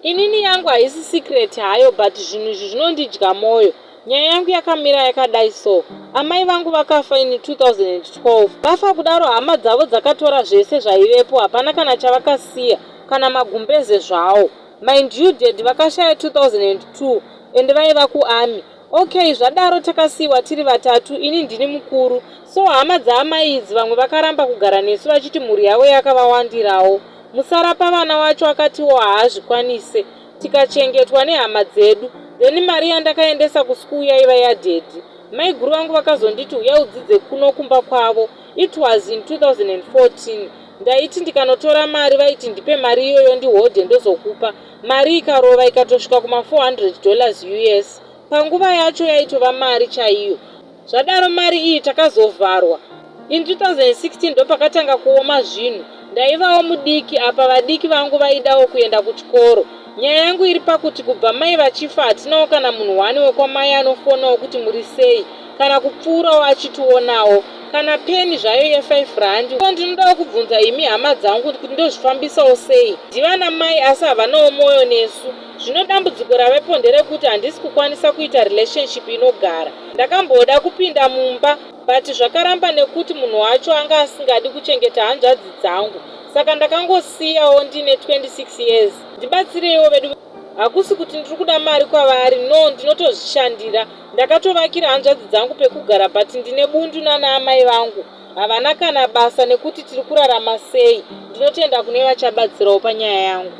Inini yangu haisi secret hayo but zvinhu izvi zvinondidya moyo. Nyaya yangu yakamira yakadai so. Amai vangu vakafa in 2012. Vafa kudaro hama dzavo dzakatora zvese zvaivepo hapana kana chavakasiya kana magumbeze zvawo. Mind you daddy vakashaya 2002 and vaiva kuarmy. Ok zvadaro takasiiwa tiri vatatu ini ndini mukuru so hama dzaamai idzi vamwe vakaramba kugara nesu vachiti mhuri yavo yakavawandirawo. Musara pavana wacho akatiwo haazvikwanise tikachengetwa nehama dzedu then mari yandakaendesa kuschool yaiva yadaddy. Maiguru vangu vakazonditi huya udzidze kuno kumba kwavo it was in 2014 ndaiti ndikanotora mari vaiti ndipe mari iyoyo ndihodhe ndozokupa mari ikarova ikatosvika kuma 400 dollars US panguva yacho yaitova mari chaiyo zvadaro mari iyi takazovharwa in 2016 ndopakatanga kuoma zvinhu ndaivawo mudiki apa vadiki vangu vaidawo kuenda kuchikoro nyaya yangu iri pakuti kubva mai vachifa hatinawo kana munhu wani wekwamai anofonawo kuti muri sei kana kupfuurawo achitionawo kana peni zvayo ye5 rand ko ndinodawo kubvunza imi hama dzangu kuti ndozvifambisawo sei ndivana mai asi havanawo mwoyo nesu zvino dambudziko ravepo nderekuti handisi kukwanisa kuita relationship inogara ndakamboda kupinda mumba but zvakaramba nekuti munhu wacho anga asingadi kuchengeta hanzvadzi dzangu saka ndakangosiyawo ndine 26 years ndibatsireiwo vedu hakusi kuti ndiri kuda mari kwavari no ndinotozvishandira ndakatovakira hanzvadzi dzangu pekugara but ndine bundu nana amai vangu havana kana basa nekuti tiri kurarama sei ndinotenda kune vachabatsirawo panyaya yangu.